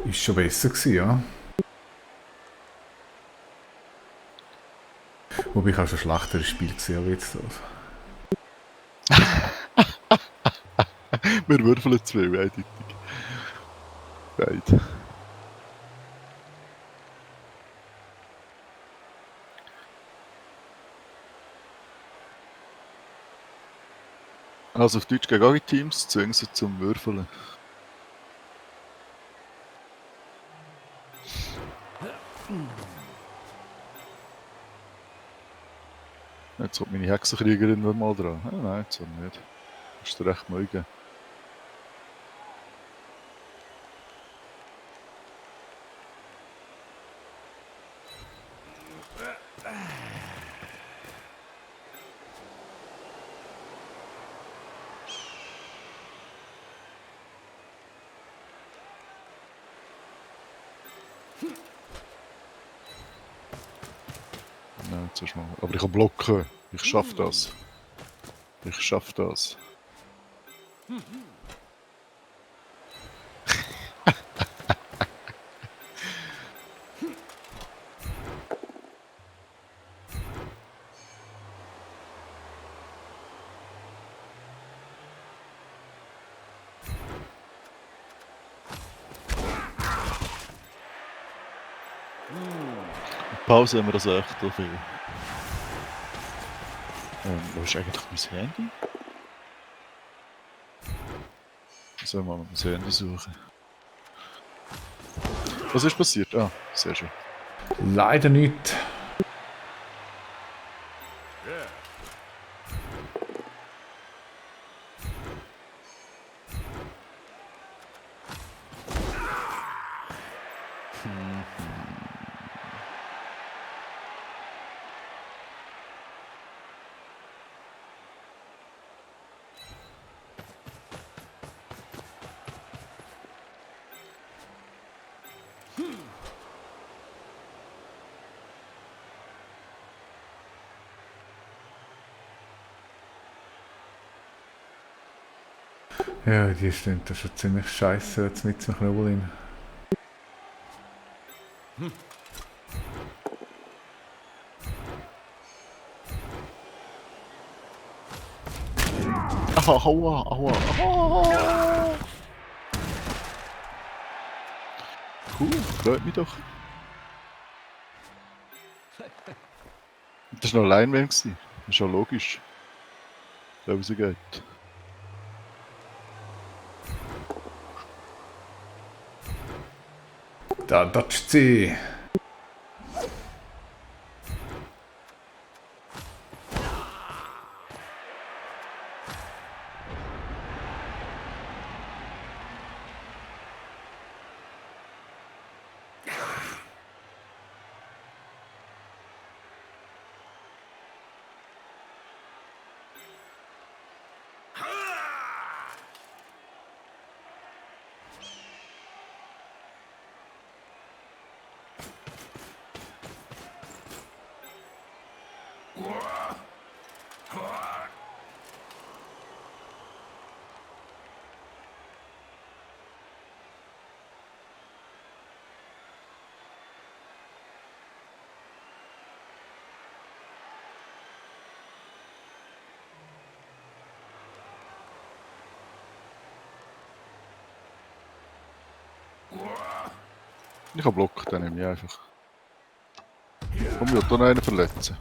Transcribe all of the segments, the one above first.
Ist schon besser gewesen, ja. Wobei ich auch schon schlechteres Spiel gesehen habe jetzt das. Wir würfeln 2, eindeutig. Beide. Also auf Deutsch gegen alle Teams zwingen sie zum Würfeln. Jetzt kommt meine Hexenkriegerin noch mal dran. Ah, nein, jetzt auch nicht. Ist dir recht mögen. Nein, zuerst mal. Aber ich kann blocken. Ich schaff das. Ich schaff das. Pause haben wir das echt so viel. Wo ist eigentlich mein Handy? Sollen wir mal mein Handy suchen? Was ist passiert? Ah, sehr schön. Leider nicht. Ja, die stimmt, das ist schon ziemlich scheiße jetzt mit dem Knobel rein. Aua, aua, aua. Cool, freut mich doch. Das war noch Leinwand. Das ist ja logisch. Der rausgeht. Da datscht sie. Ich habe Block, dann nehme ich einfach. Komm, ich will da noch einen verletzen.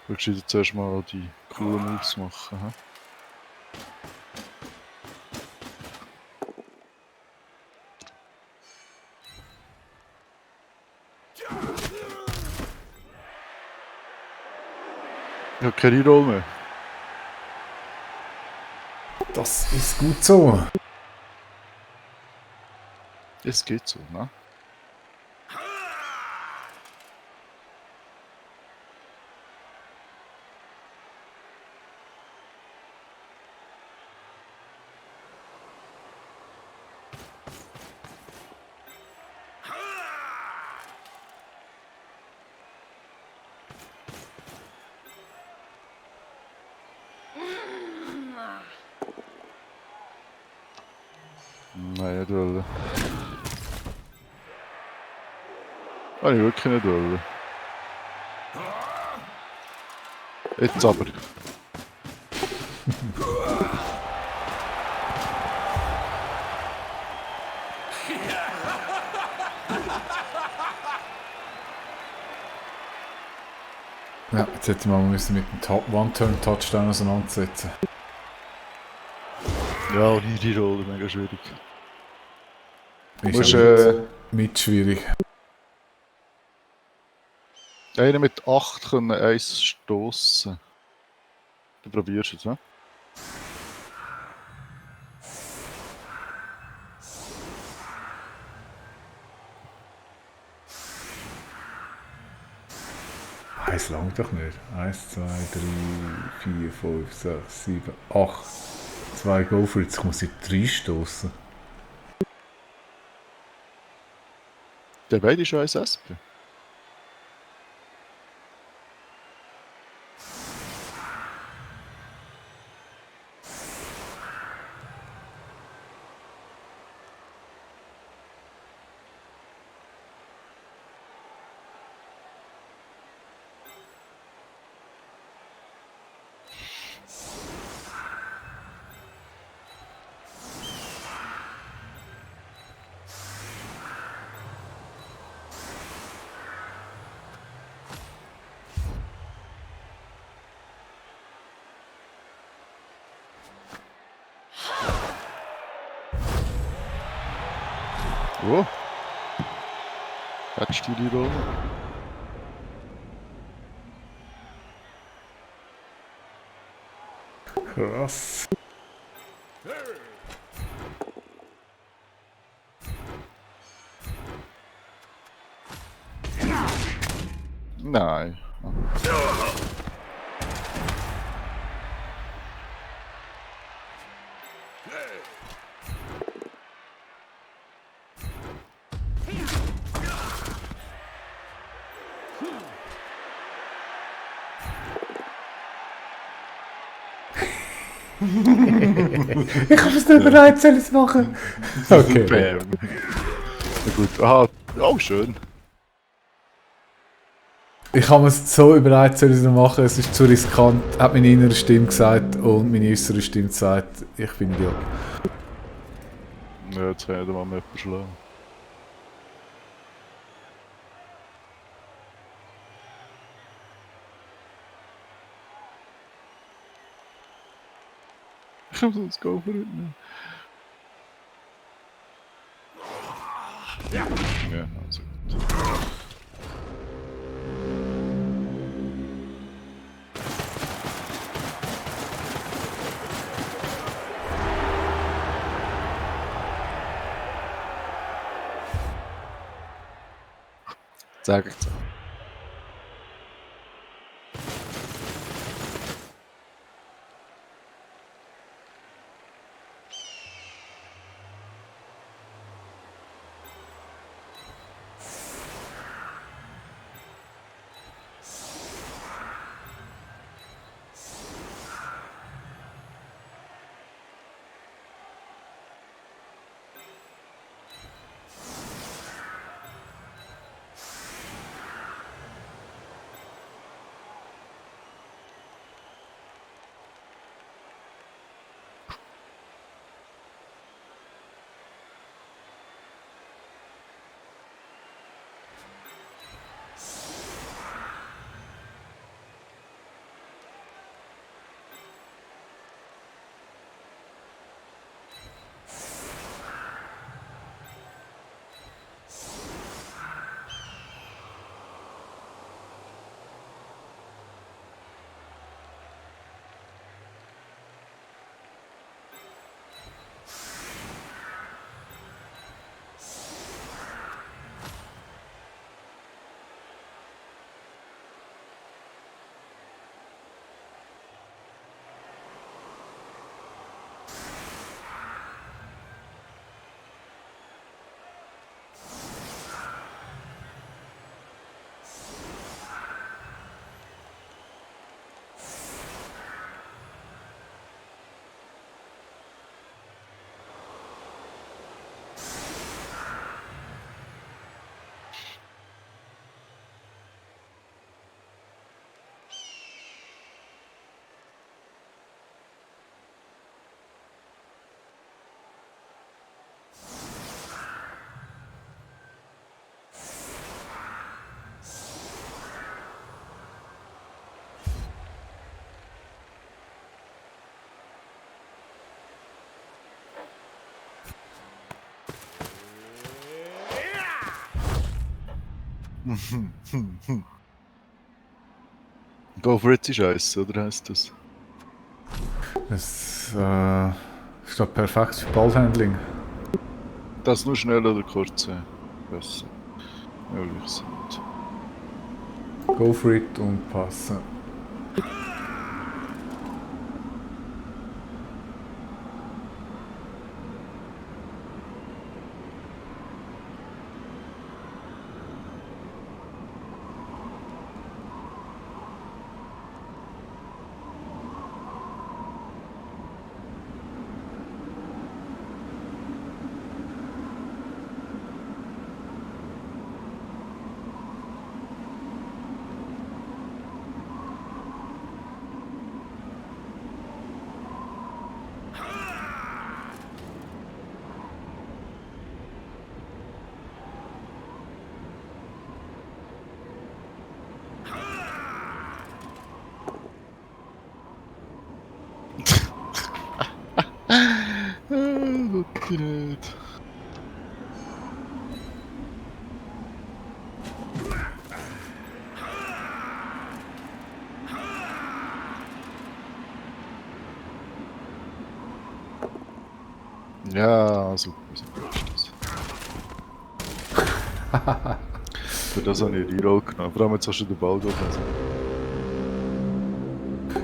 Willst du jetzt zuerst mal die coolen Moves machen? He? Ich habe keine Reroll mehr. Das ist gut so. Es geht so, ne? Nein, nicht wollen. Habe ich wirklich nicht wollen. Jetzt aber. Ja, jetzt hätte man müssen mit dem One-Turn-Touchdown auseinandersetzen. Ja, und die Reroll, mega schwierig. Du Ist musst auch mit schwierig. einen mit 8 können eins stossen. Du probierst es, ne? Es langt doch nicht. 1, 2, 3, 4, 5, 6, 7, 8. 2 Go for it. Jetzt muss ich 3 stoßen. Der beide ist schon 1 SP. Oh. Hättest du die Reroll? Krass. Nein. Ich habe es nicht bereit, soll ich es machen? Okay. Bam. Na gut. Aha. Oh, schön. Ich habe es so überlegt, soll ich es noch machen, es ist zu riskant, hat meine innere Stimme gesagt und meine äußere Stimme gesagt, ich bin Idiot. Ja, jetzt kann ich den Mann jemanden schlagen. Ich muss uns Go for it nehmen. Ja, also gut. Sag ich so. Go for it ist Scheiße, oder heisst das? Es ist doch perfekt für Ballhandling. Das nur schnell oder kurz? Besser. Ehrlich gesagt. Go for it und passen. Das nicht. Ja, super, super ist das. Für das habe ich Reroll genommen. Vor allem jetzt hast du den Ball gelesen.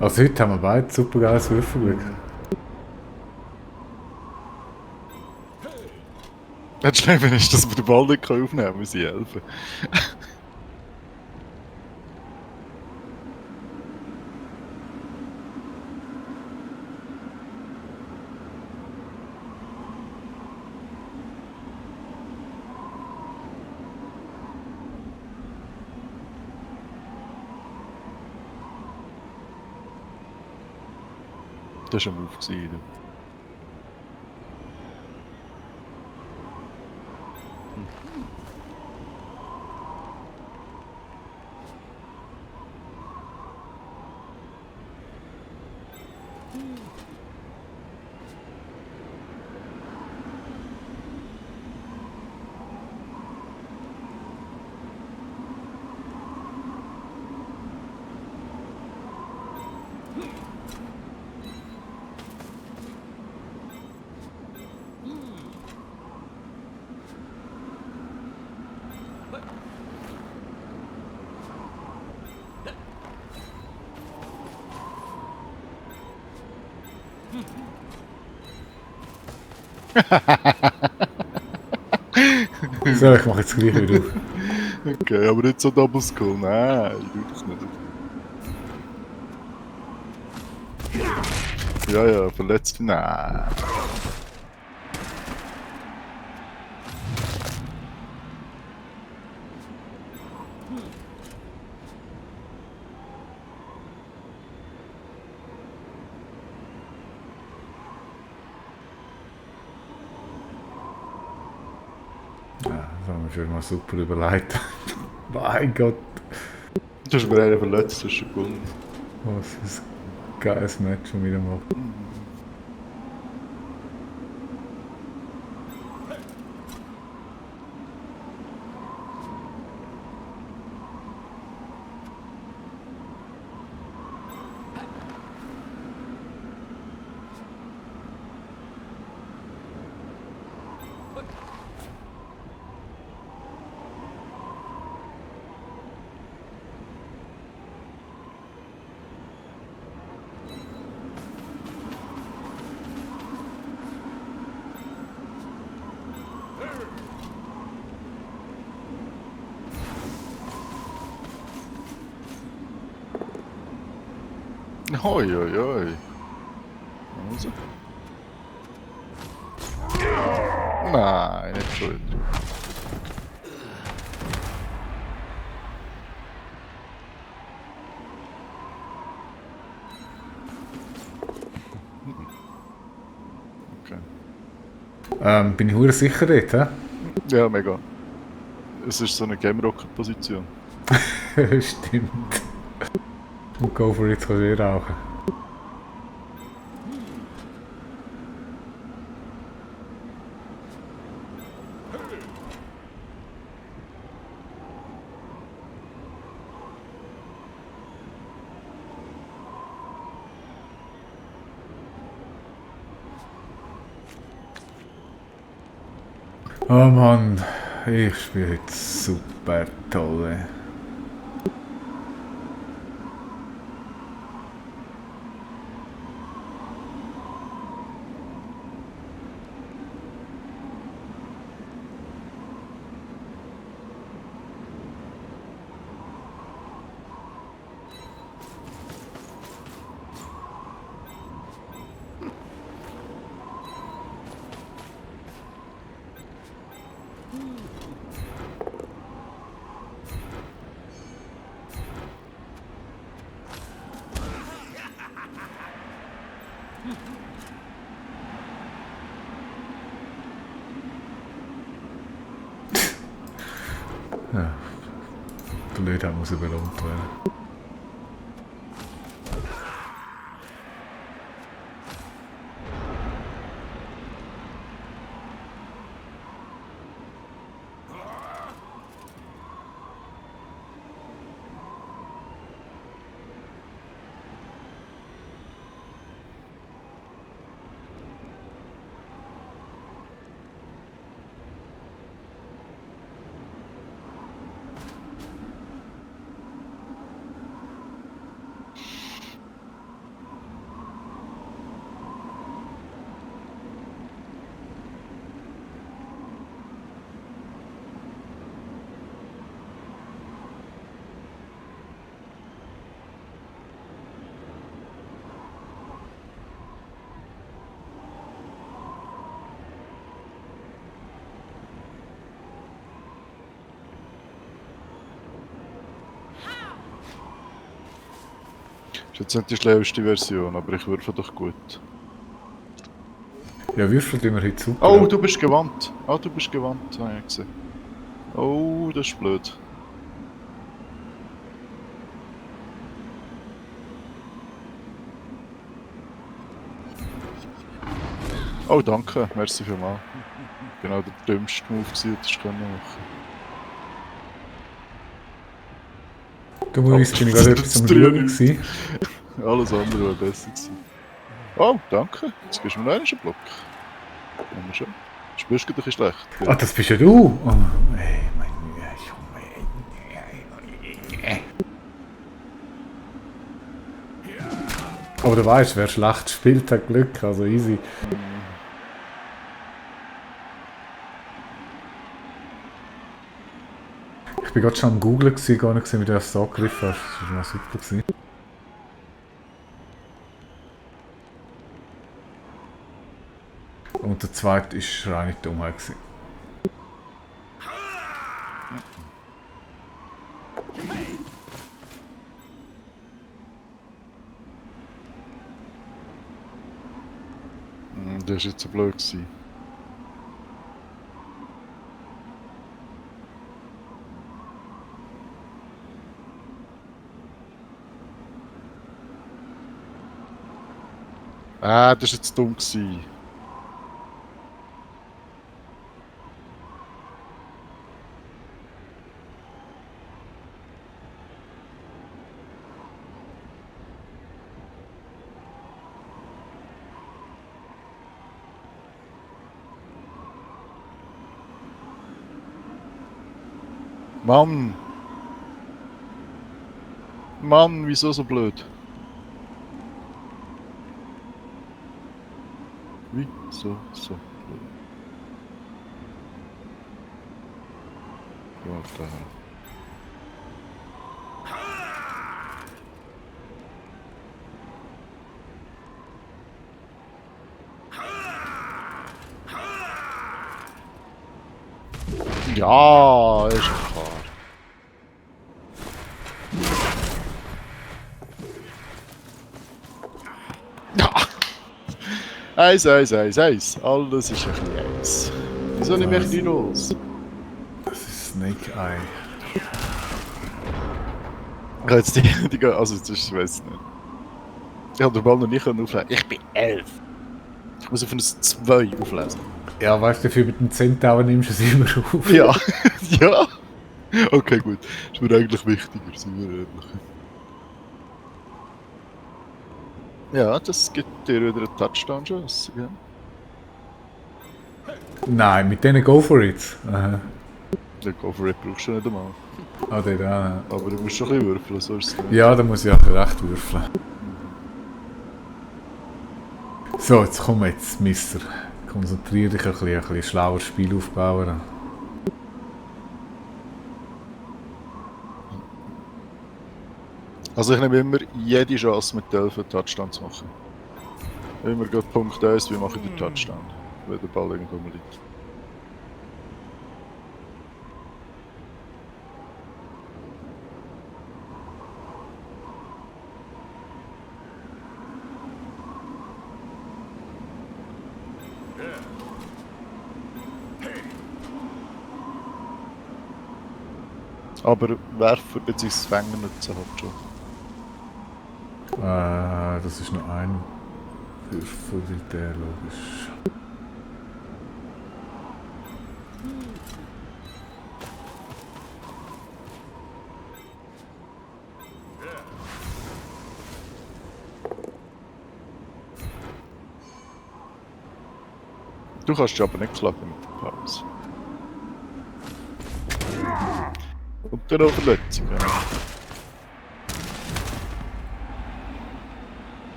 Also heute haben wir beide super geiles Würfelglück. Das Schlimme ist, dass wir den Ball nicht aufnehmen können, wir sind helfen. Das war ein Move gewesen. So, ich mache jetzt gleich wieder auf. Okay, aber nicht so Double Skull, nein, wirklich nicht. Ja, ja, verletzt, nein. Ja, das haben wir schon mal super überlegt. Mein Gott, Du hast mir einen verletzt, das ist schon gewonnen. was ein geiles Match schon wieder mal. Hoi, hoi, hoi. Also. Nein, nicht schon wieder. Okay. Bin ich hure sicher dort, hä? Ja, mega. Es ist so eine Game Rocket Position. Stimmt. Und Go for it kannst du eh rauchen. Oh Mann, ich spiele heute super toll. Ey. Ja, Blödheit muss belohnt werden. Ist jetzt nicht die schlauste Version, aber ich würfe doch gut. Ja, würfelt immer heute super. Oh, du bist gewandt. Ah, du bist gewandt, habe ich gesehen. Oh, das ist blöd. Oh, danke. Merci vielmals. Genau der dümmste Move gewesen, den ich machen konnte. Dummerweise bin ich gerade etwas am Schauen gewesen. Alles andere wäre besser gewesen. Oh, danke. Jetzt gibst du mir noch einen Block. Haben wir schon. Spürst du dich schlecht? Ah, das bist ja du! Oh, ey, mein Aber du weißt, wer schlecht spielt, hat Glück, also easy. Ich bin gerade schon am Googlen gewesen, gar nicht gesehen, wie du das angegriffen hast. Das war mal super gewesen. Und der zweite ist reine Dummheit gewesen. Das war jetzt so blöd gewesen. Ah, das war jetzt dumm gewesen. Mann! Mann, wieso so blöd? Wieso so blöd? What the hell? Ja, ist doch klar. Ja! Eins. Alles ist ein bisschen eins. Wieso nehme ich die los? Das ist Snake Eye. Ich habe jetzt also das ist, ich weiß nicht. Ich habe den Ball noch nicht auflesen. Ich bin 11. Ich muss auf ein 2 auflesen. Ja, weißt du, dafür mit dem Centaur nimmst du es immer auf. Ja, ja. Okay, gut. Ist mir eigentlich wichtiger, sind wir ehrlich. Ja, das gibt dir wieder einen Touchdown-Chance, ja. Nein, mit denen go for it. Aha. Den Go for It brauchst du nicht einmal. Ah, dort auch. Aber du musst schon ein bisschen würfeln, so ist es nicht. Ja, da muss ich auch recht würfeln. So, jetzt komm jetzt, Mister. Konzentriere dich ein bisschen schlauer Spiel aufbauen. Also ich nehme immer jede Chance mit 11 einen Touchdown zu machen. Immer gerade Punkt 1, wie mache ich den Touchdown, wenn der Ball irgendwo liegt. Aber werfen bzw. Fängen nutzen halt schon. Das ist noch ein Würfel, wie der logisch. Du kannst dich aber nicht klagen mit der Pause. Und dann noch Verletzungen.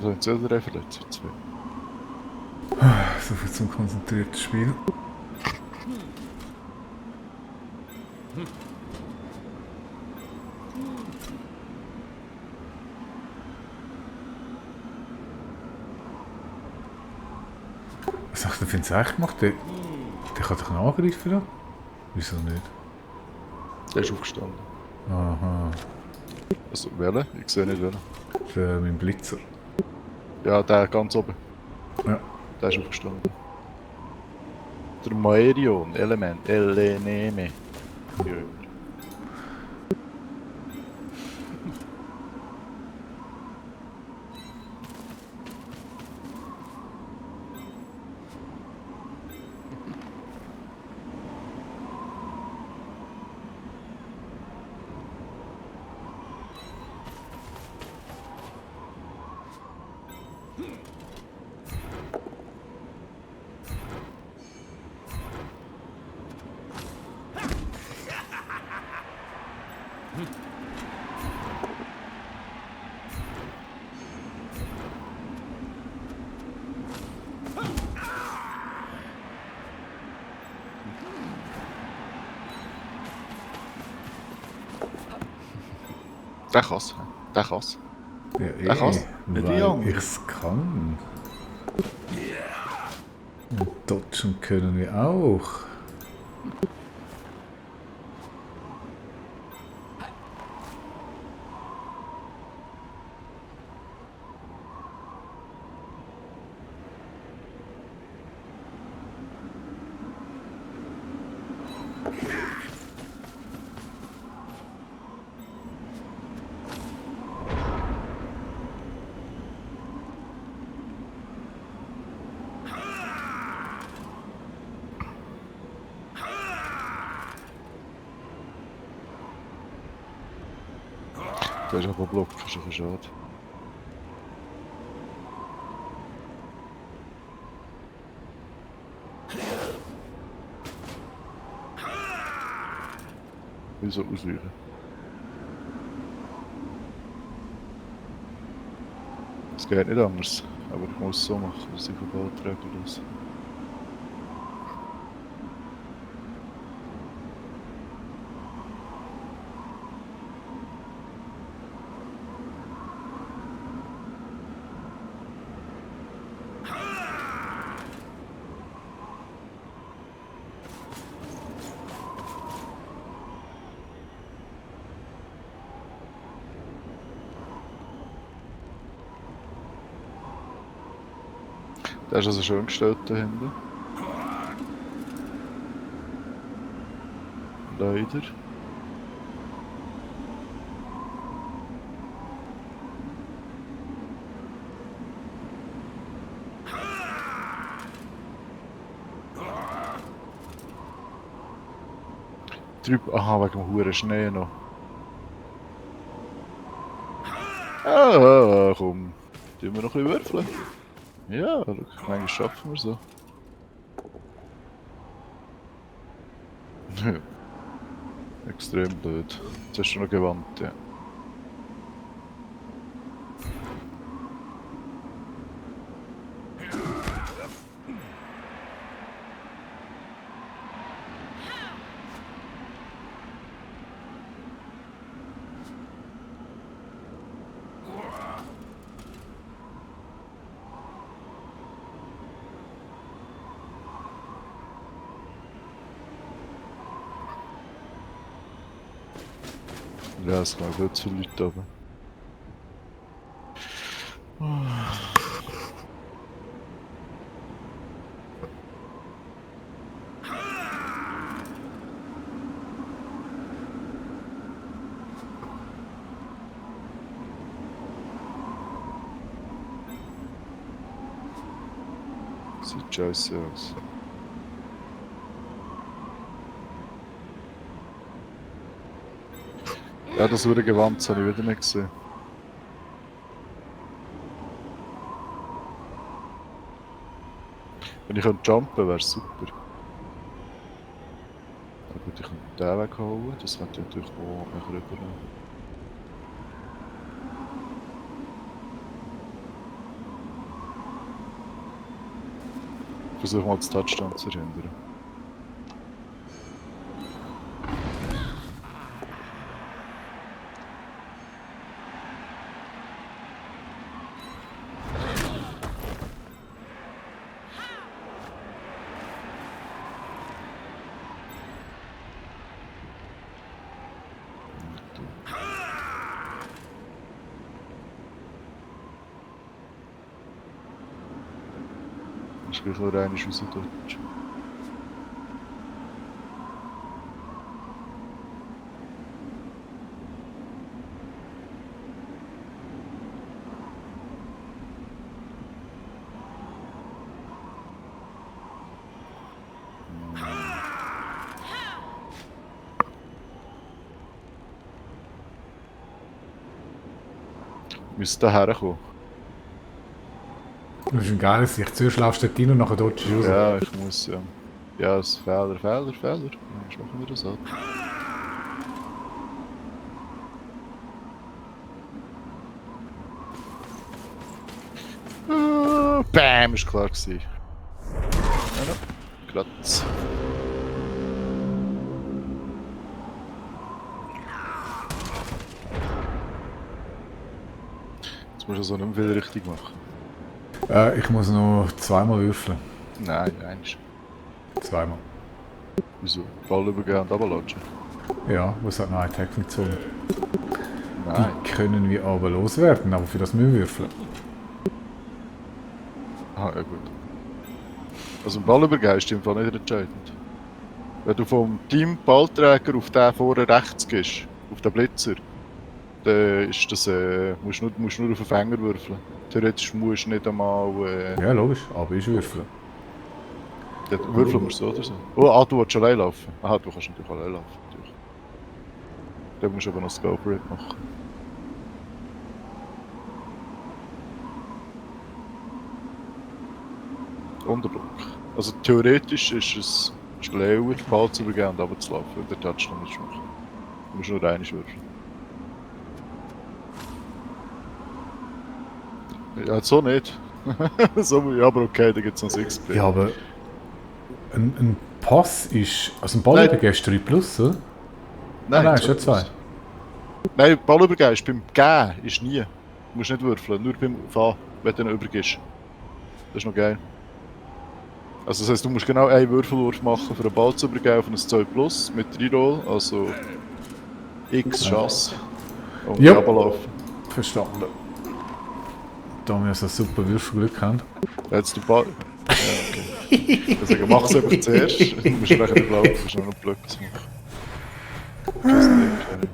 Also jetzt sind 3 Verletzungen. 2. So viel zum konzentrierten Spiel. Was sagt der Vince echt gemacht? Der kann dich angreifen da? Wieso nicht? Der ist aufgestanden. Aha, Also welcher? Ich sehe nicht welchen. mein Blitzer. Ja, der ganz oben. Ja. Der ist aufgestanden. Der Maerion, Element, Eleneme. Ja. Der kann's. Der kann's. Ja, Der kann's. Nicht die weil anderen. ich's kann. Und dodgen können wir auch. Der ist aber Block, ist ein bisschen schade. Wieso auswählen? Es geht nicht anders, aber ich muss es so machen, dass ich Verbot das. Der ist also schön gestellt da hinten. Leider. Aha, wegen dem huren Schnee noch. Ah, komm. Tun wir noch ein bisschen würfeln? Ja, schau, manchmal schaffen wir so. Extrem blöd. Jetzt hast du noch gewandt, ja. Ja, es kommen viel zu viele Leute oben. Sieht scheiße aus. Ja, das wurde gewandt, das habe ich wieder nicht gesehen. Wenn ich jumpen wäre es super. Aber gut, ich könnte den wegholen, das könnte ich natürlich auch noch rübernehmen. Ich versuche mal das Touchdown zu verhindern. Ich will nur rein rausdutschen. Müsste da herkommen. Das ist ein geiles Sicht. Zuerst laufst du dort rein und nachher dort raus. Ja, ich muss ja. Ja, es Fehler. Dann machen wir das halt. Bam, ist klar gewesen. Ja, Gratz. Jetzt musst du so nicht mehr viel richtig machen. Ich muss noch zweimal würfeln. Nein, eins. Zweimal. Wieso? Ball übergehen und runterlatschen? Ja, was hat noch Attack-Funktion? Nein. Die können wir aber loswerden, aber für das müssen wir würfeln. Ah, ja gut. Also ein Ball übergeben ist im Fall nicht entscheidend. Wenn du vom Team Ballträger auf den vorne rechts gehst, auf den Blitzer, dann ist das, musst nur auf den Fänger würfeln. Theoretisch musst du nicht einmal... Ja, logisch, aber ich würfeln. Dann würfeln wir so oder so. Oh, du willst allein laufen? Aha, du kannst natürlich allein laufen. Natürlich. Dann musst du aber noch das Go-For-It machen. Unterdruck. Also theoretisch ist es schlauer, den Ball zu übergeben und runterzulaufen, wenn der Touchdown nicht machen. Du musst nur einmal würfeln. Ja, so nicht. So, ja, aber okay, da gibt es noch 6 Ja, aber ein Pass ist... Also ein Ball übergeben ist 3 plus, oder? Nein, ist ja 2. Nein, Ball übergeben ist beim Gehen ist nie. Du musst nicht würfeln, nur beim Fahren, wenn du ihn übergibst. Das ist noch geil. Also das heisst, du musst genau einen Würfelwurf machen, für einen Ball zu übergeben auf ein 2 plus mit Reroll, also X Chance. Und Ja. runterlaufen. Verstanden. Da wir so super Würfelglück haben. Jetzt der Ball. Ja, okay. Also mach es einfach zuerst. Du musst nachher nicht laufen, du musst nur noch Blöcke machen.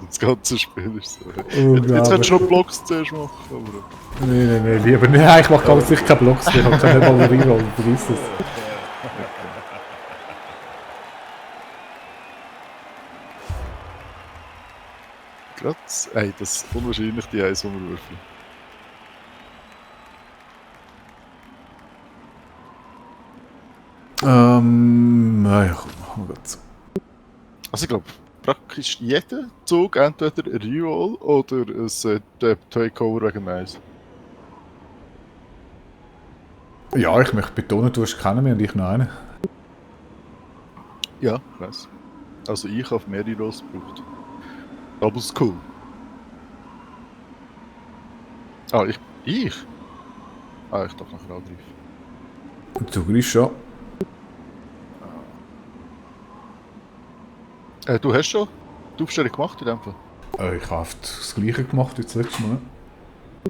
Das ganze Spiel ist so. Jetzt kannst du noch Blocks zuerst machen. Aber... Nein, lieber nicht. Nein, ich mache ganz sicher keine Blocks. Ich habe keine Ballerina, vergiss es. Gerade, ey, das ist unwahrscheinlich die Eis, die wir würfeln. Ja, komm, machen wir grad so. Also ich glaube, praktisch jeder Zug entweder ein Reroll oder ein Takeover wegen dem Eis. Ja, ich möchte betonen, du hast keinen mehr und ich noch einen. Ja, ich weiss. Also ich habe mehr Rerolls gebraucht. Aber ist cool. Ah, ich? Ah, ich darf nachher angreifen. Du greifst schon. Du hast schon die Aufstellung gemacht in dem Fall? Ich habe das Gleiche gemacht wie das letzte Mal.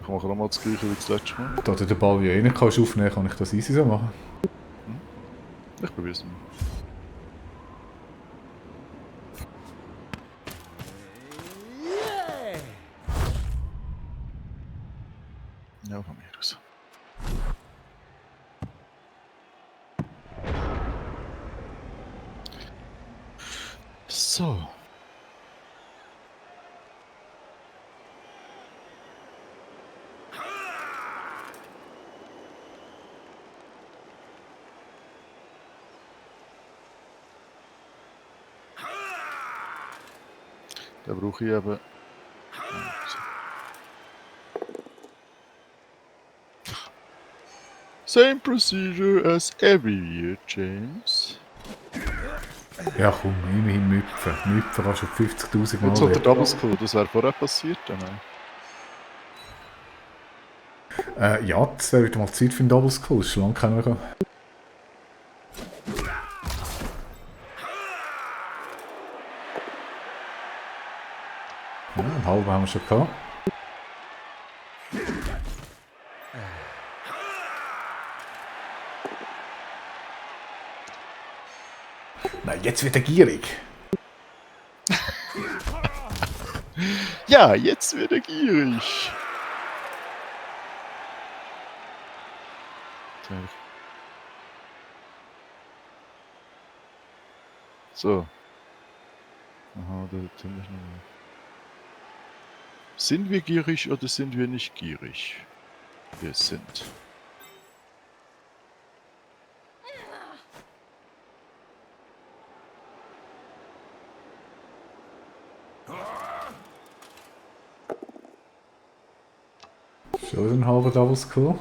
Ich mache nochmal das gleiche wie das letzte Mal. Da du den Ball wie rein kannst aufnehmen, kann ich das easy so machen. Hm? Ich probiere es mal. Ja, von mir aus. So. Da brauche ich eben. Same procedure as every year, James. Ja komm, immerhin Müpfen. Müpfen kannst du 50'000 Jetzt Mal hat der werden. Double Skull, das wäre vorher passiert, nein. Ja, das wäre wieder mal Zeit für einen Double Skull. Das ist schon lange keiner mehr gekommen. Ja, einen halben haben wir schon gehabt. Nein, jetzt wird er gierig. Ja, jetzt wird er gierig. So. Aha, da sind wir noch. Sind wir gierig oder sind wir nicht gierig? Wir sind. Schon wieder ein halber Double Skull.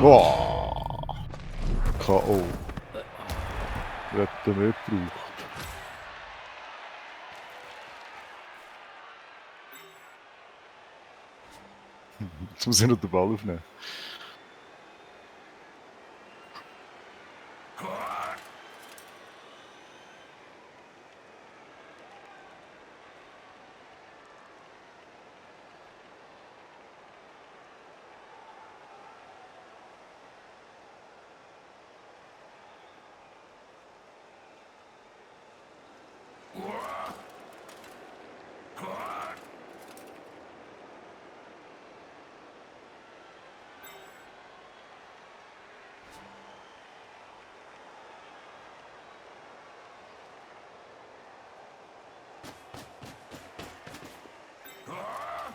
Boah! K.O. Wer hat den mehr gebraucht? Jetzt muss ich noch den Ball aufnehmen.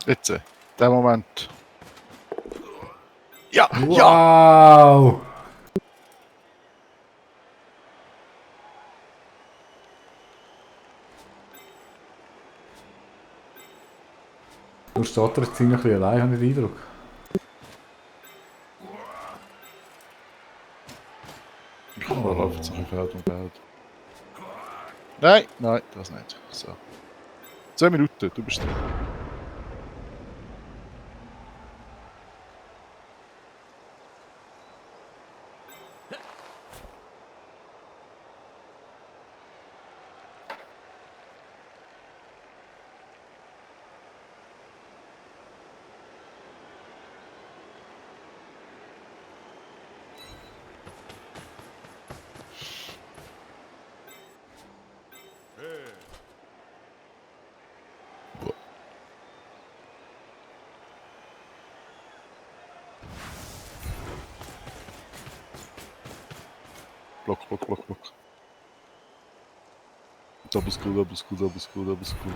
Jetzt, der Moment. Ja, ja! Wow! Du steht er jetzt ziemlich allein, habe ich den Eindruck. Oh, läuft sich im Feld und Feld. Nein, nein, das nicht. So. 2 Minuten, du bist dran. Block, Block, Block, Block. Double School, Double School, Double School, Double School.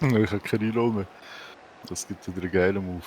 Ich habe keine Reload mehr. Das gibt wieder einen geilen Move.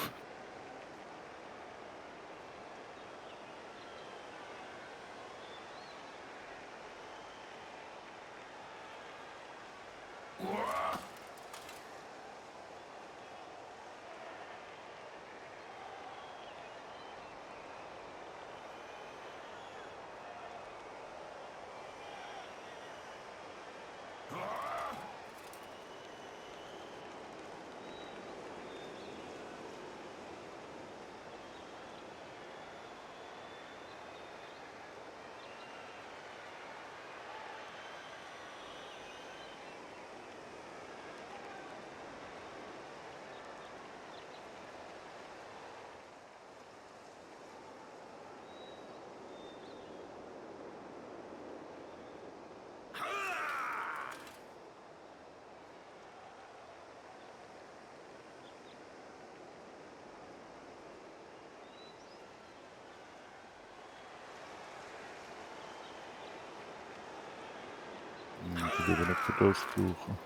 Die will ich nicht für das brauchen.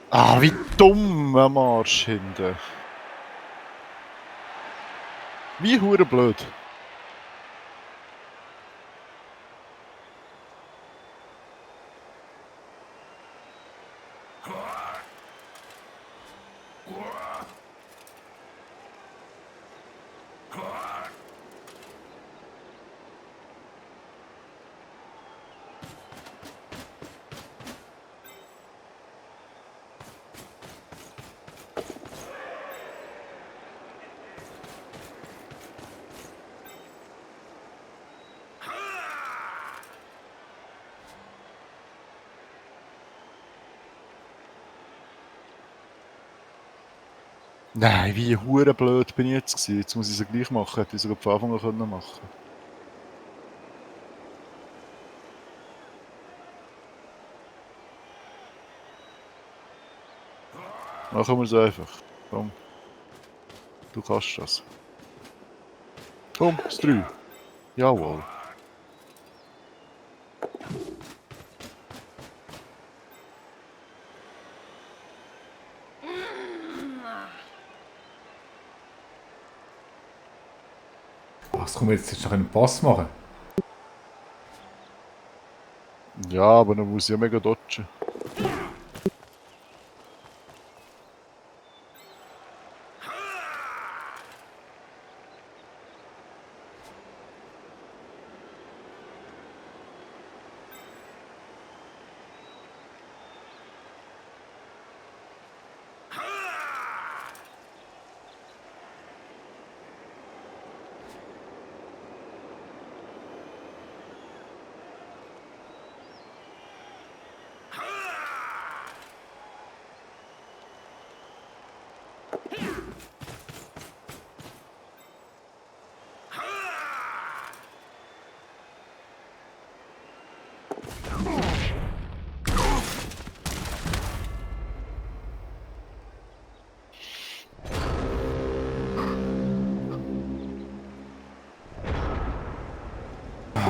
Ah, wie dumm am Arsch hinten. Wie hure blöd. Nein, wie hure blöd bin ich jetzt gewesen. Jetzt muss ich es gleich machen. Hätte ich sogar von Anfang an können machen. Machen wir es einfach. Komm. Du kannst das. Komm, das 3. Jawohl. Was kommen wir jetzt noch einen Pass machen? Ja, aber dann muss ich ja mega dodgen.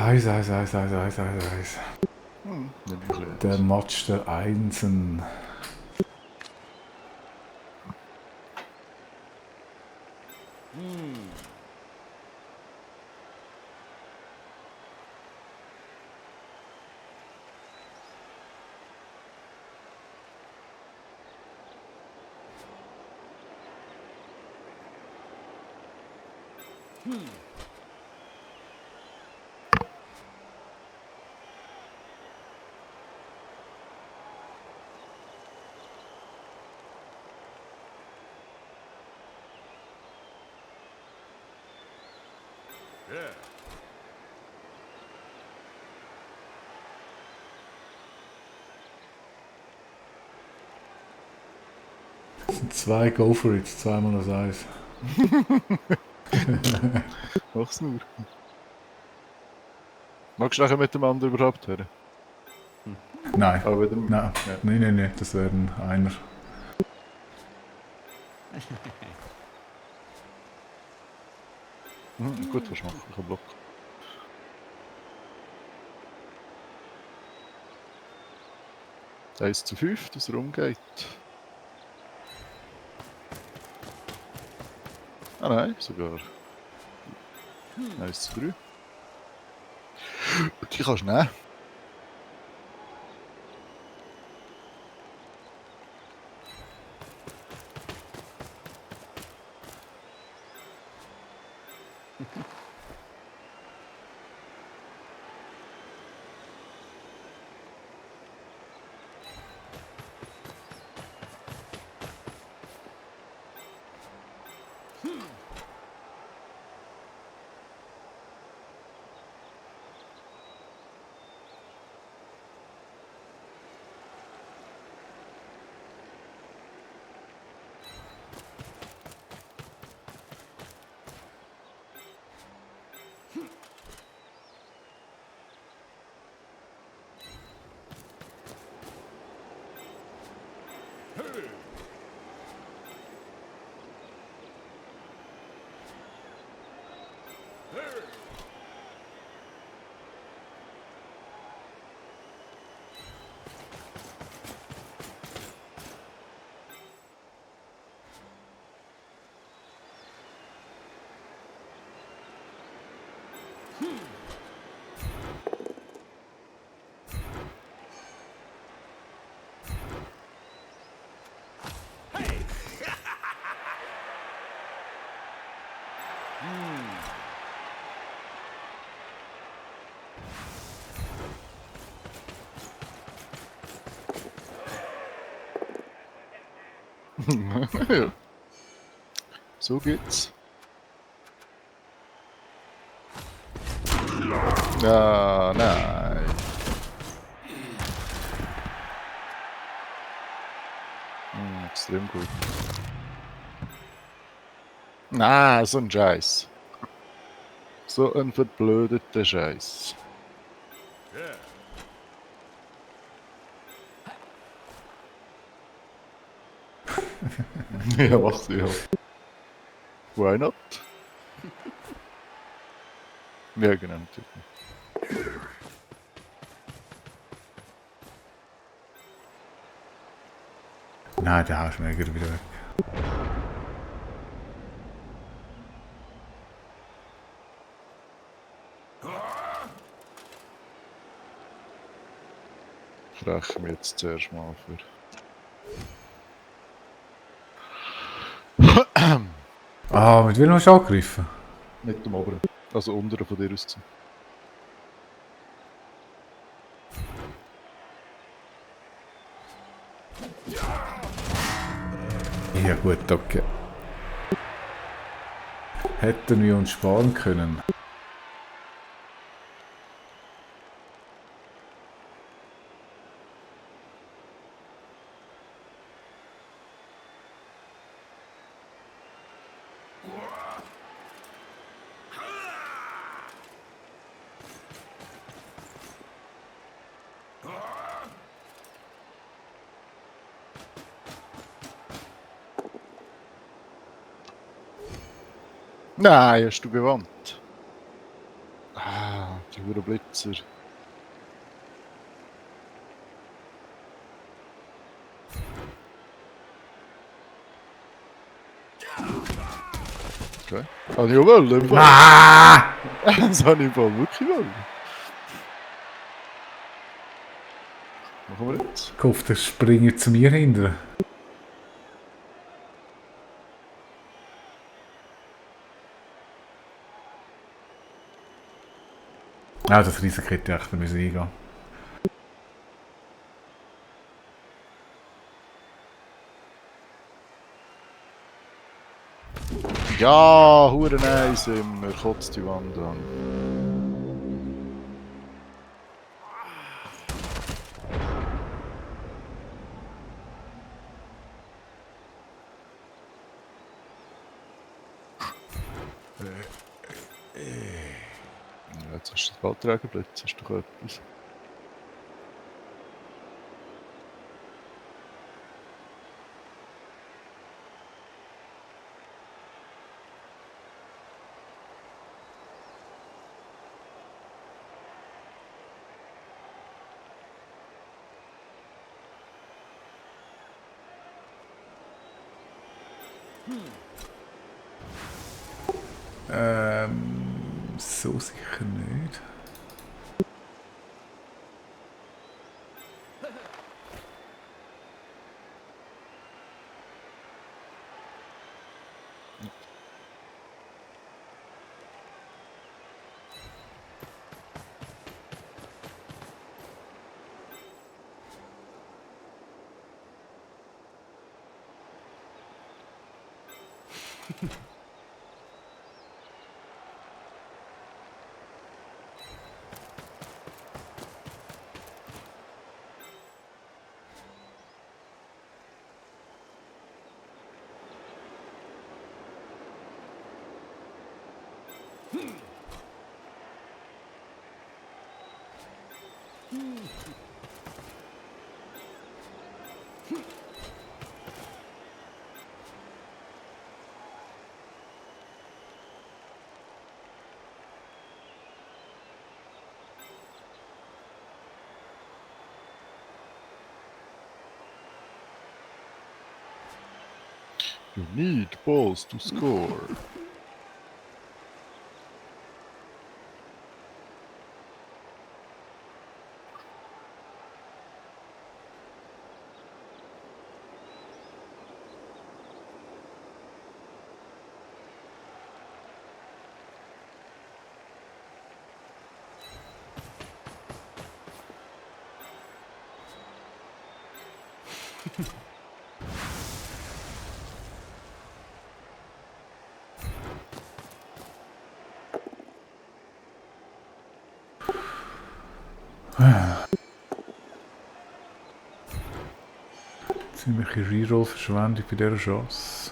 Eis. Nimm ich ein Der bisschen. Match der Einsen. Das sind zwei Go for it, zweimal das Eis. Mach's nur. Magst du nachher mit dem anderen überhaupt hören? Nein. Aber wieder... Nein, Ja. nein, das wäre einer. Gut, was machen? Ich habe Block. Eins zu 5, dass er umgeht. Ah nein, sogar 1 zu 3. Die kannst du nehmen. Ja. So geht's. Ja, nein. Extrem gut. Na, so ein Scheiß. So ein verblödeter Scheiß. Ja, mach's ja. Why not? Ja, genau, natürlich. Nein, der haust mir wieder weg. Ich räche mich jetzt zuerst mal für. Ah, mit wem hast du angegriffen? Mit dem oberen. Also unteren von dir aus gesehen. Ja gut, okay. Hätten wir uns sparen können. Nein, hast du gewandt. Ah, die Huren Blitzer. Okay. Habe ich ja wollen, im Fall. Ah! Das habe ich im Fall wirklich wollen. Machen wir jetzt. Ich hoffe, der springt zu mir hinterher. Ah, das Risiko hätte ich echt eingehen. Ja, hure nice immer. Kotzt die Wand an. Ja, jetzt hast du das Ballträgerblitz. Hast du doch etwas. So sicher nicht. You need balls to score. Ziemliche Reroll-Verschwendung bei dieser Chance.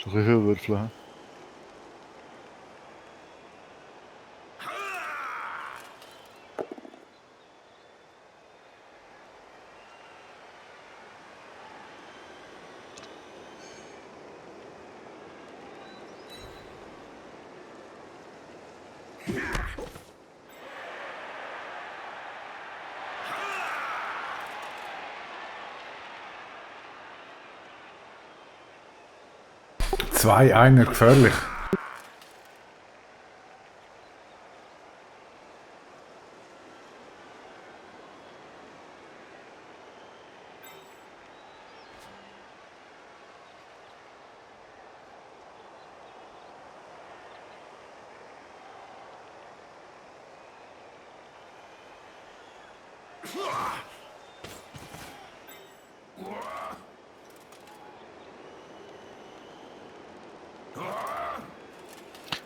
Schon ein bisschen viel würfeln. Hä? Zwei, einer gefährlich.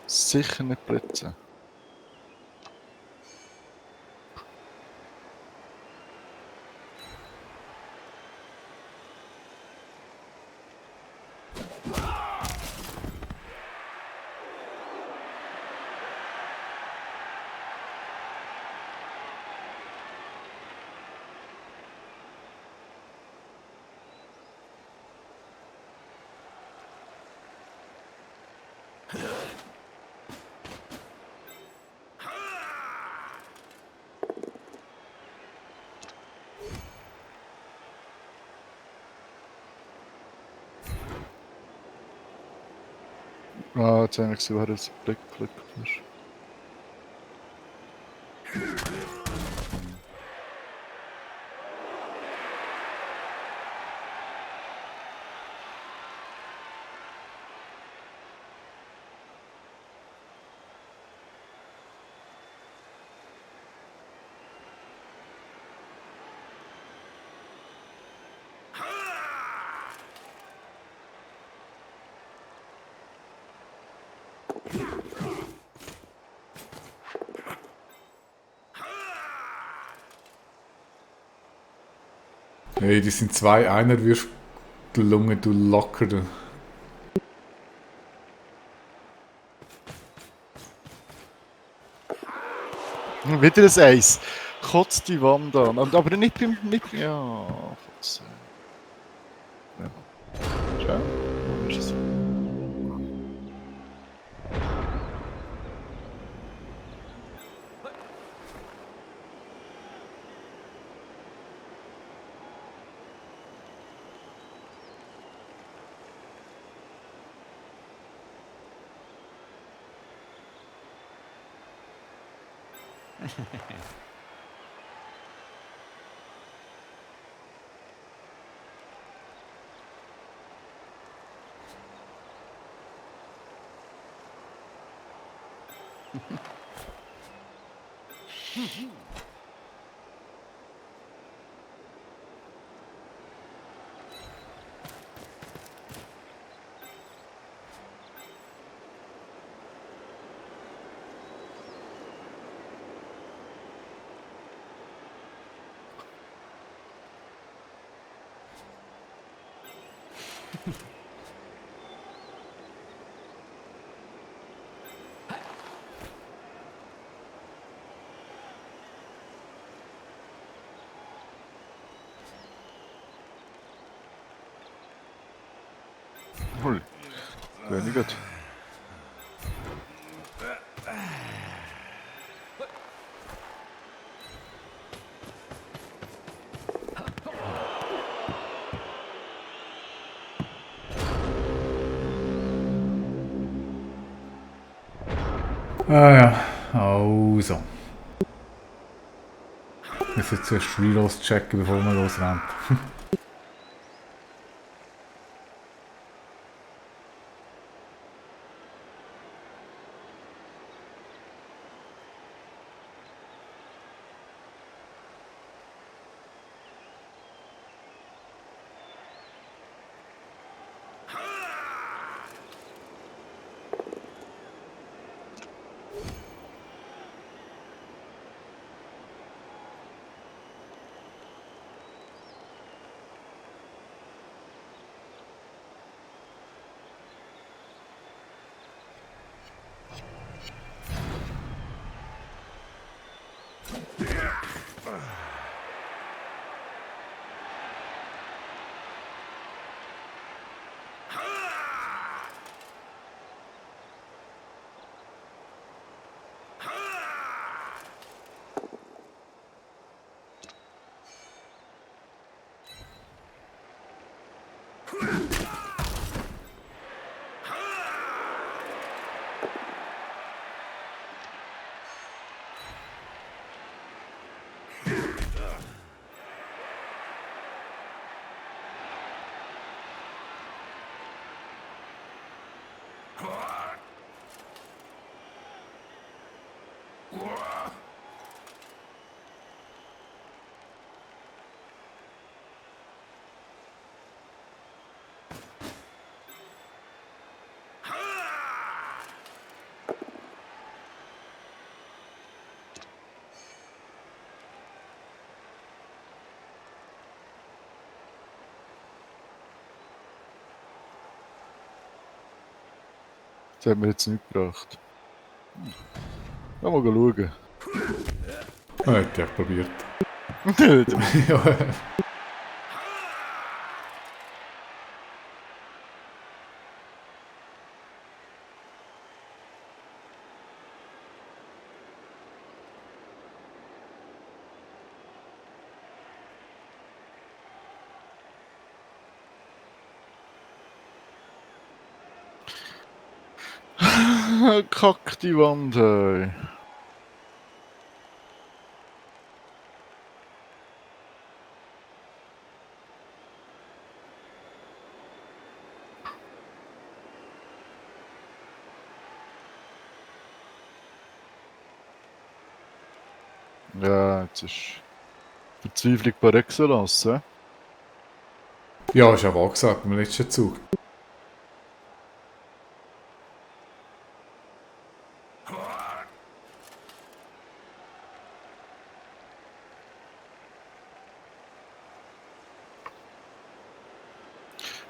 Sicher nicht blitzen. Ah, jetzt habe ich gesehen, woher das Blick ist. Hey, die sind zwei, einer wirft du Lunge, du Lockere. Wieder ein Eis. Kotzt die Wand an. Aber nicht beim... Nicht, ja... Kotze. Ja. Schau. Wo ist es? Hui. Weniger. Ah ja, also. Ich muss jetzt zuerst Reloads checken, bevor man losrennt. Das hat mir jetzt nichts gebracht. Mal schauen. Ja, hätte ich probiert. Nicht. Ja. Kack die Wand, ey. Ja, jetzt ist Verzweiflung par excellence, hä? Ja, ist aber auch gesagt beim letzten Zug.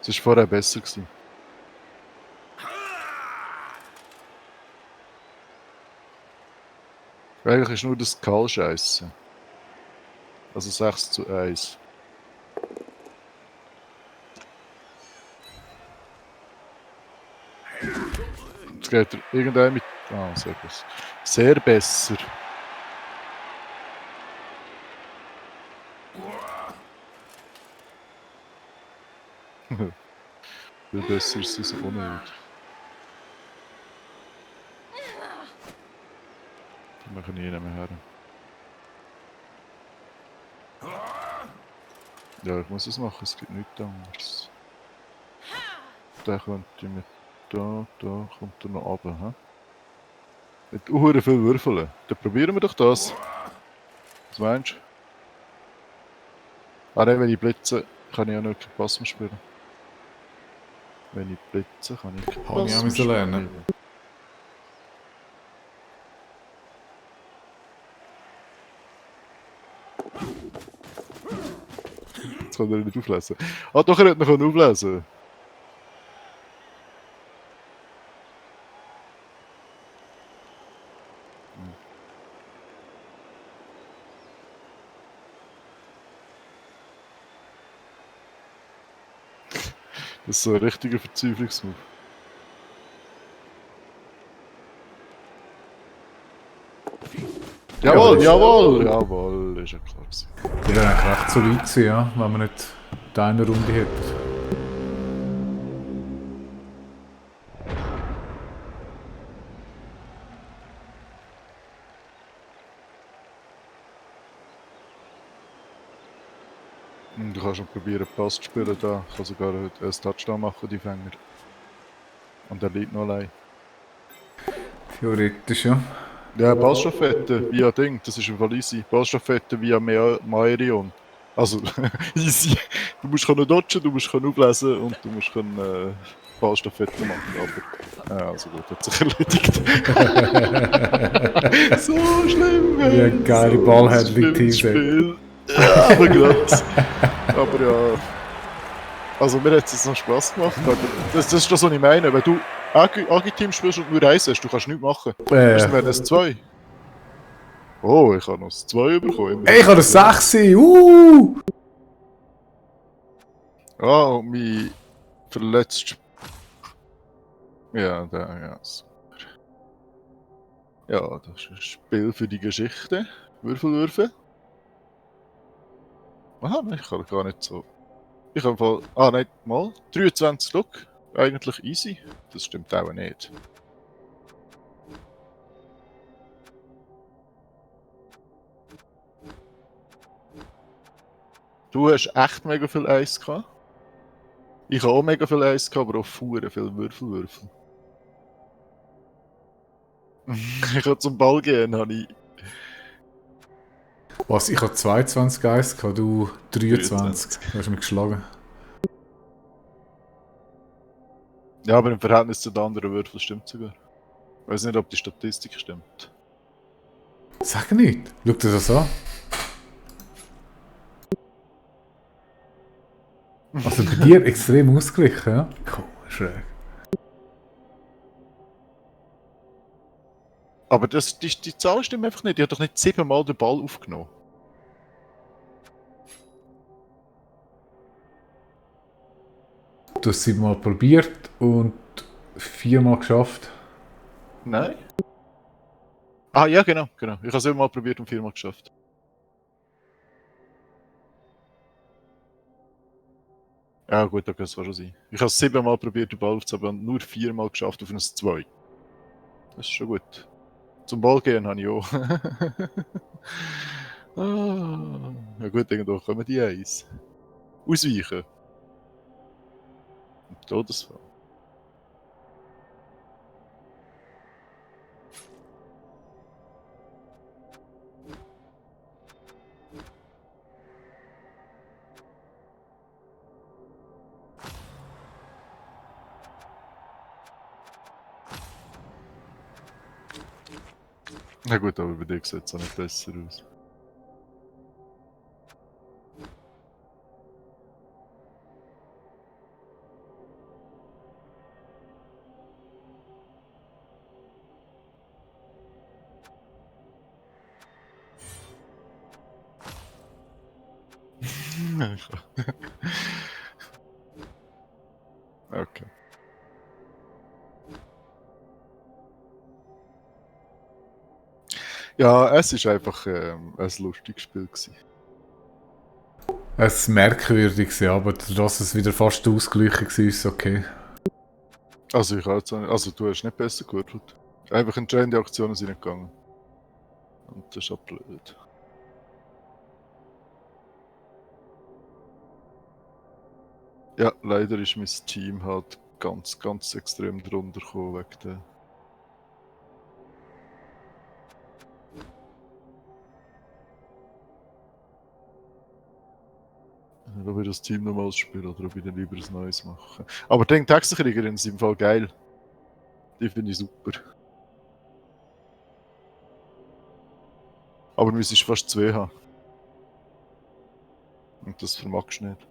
Es war vorher besser gewesen. Eigentlich ist nur das Kal scheiße. Also 6:1. Jetzt geht er irgendein mit. Ah, sehr besser. Sehr besser. Viel besser ist es auch nicht. Die machen nie mehr her. Ja, ich muss es machen, es gibt nichts anderes. Der könnte mit da kommt er noch runter, hä? Mit unhuere viel Würfeln. Dann probieren wir doch das. Was meinst du? Ah nein, wenn ich blitze, kann ich ja nicht Pass mehr spielen. Wenn ich blitze, kann ich Habe ich Pass auch mehr müssen lernen. spielen. Jetzt kann er nicht auflesen. Ah doch, er hätte noch auflesen. Das ist so ein richtiger Verzweiflungsmove. Jawohl, jawohl, jawohl, ist ja klar gewesen. Die wäre eigentlich recht solid gewesen, ja, wenn man nicht die eine Runde hätte. Du kannst noch probieren, Pass zu spielen da. Ich kann sogar einen Touchdown machen, die Fänger. Und er liegt noch allein. Theoretisch, ja. Ja, Ballstaffette via Ding, das ist im Fall easy. Ballstaffette via Maerion. Also, easy. Du musst können dodgen, du musst können auflesen und du musst können Ballstaffette machen, aber... Ja, also gut, hat sich erledigt. So schlimm, Wie ey. ein geile So Ballhandling-Teams, schlimmes ey. Spiel. Ja, aber gerade. Aber ja... Also mir hat es noch Spass gemacht, aber das ist das, was ich meine. Wenn du Agi-Team spielst und nur eins hast, du kannst nichts machen. Äh, Dann wären es zwei. Oh, ich habe noch das 2 bekommen. ey, ich habe eine 6! Ah, und mich verletzt. Ja, da, ja. Super. Ja, das ist ein Spiel für die Geschichte. Würfel. Aha, nein, ich kann gar nicht so. Ich habe Fall. Ah, nein, mal. 23 Look. Eigentlich easy. Das stimmt auch nicht. Du hast echt mega viel Eis gehabt. Ich habe auch mega viel Eis gehabt, aber auch viel Würfel. Ich kann zum Ball gehen, habe ich Was, ich habe 22 Geist gehabt, du 23. 23. Du hast mich geschlagen. Ja, aber im Verhältnis zu den anderen Würfeln stimmt sogar. Ich weiß nicht, ob die Statistik stimmt. Sag nicht. Schau dir das an. Also bei dir extrem ausgeglichen, ja? Cool, schräg. Aber die Zahl stimmt einfach nicht. Die hat doch nicht 7-mal den Ball aufgenommen. Du hast es 7-mal probiert und 4-mal geschafft. Nein? Ah, ja, genau. Ich habe es 7-mal probiert und 4-mal geschafft. Ja, gut, okay, das kann schon sein. Ich habe es 7-mal probiert, den Ball aufzuhaben und nur 4-mal geschafft auf ein 2. Das ist schon gut. Zum Ball gehen habe ich auch. Ah, ja gut, irgendwo kommen die Eis. Ausweichen. Todesfall. Na gut, aber bei dir sieht es auch nicht besser aus. Okay. Ja, es war einfach ein lustiges Spiel gewesen. Es merkwürdig, ja, aber dass es wieder fast ausgeglichen war, ist okay. Also ich jetzt auch nicht, also du hast nicht besser gewürfelt. Einfach entscheidende Aktionen sind nicht gegangen. Und das ist auch blöd. Ja, leider ist mein Team halt ganz extrem drunter gekommen wegen der. Ob ich das Team nochmal spiele oder ob ich dann lieber ein neues mache. Aber den Textenkriegerin sind im Fall geil. Die finde ich super. Aber du müsstest fast 2 haben. Und das vermagst du nicht.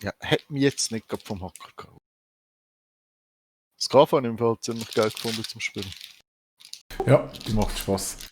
Ja, hat mich jetzt nicht gerade vom Hocker gehauen. Das KV habe ich im Fall ziemlich geil gefunden zum Spielen. Ja, die macht Spaß.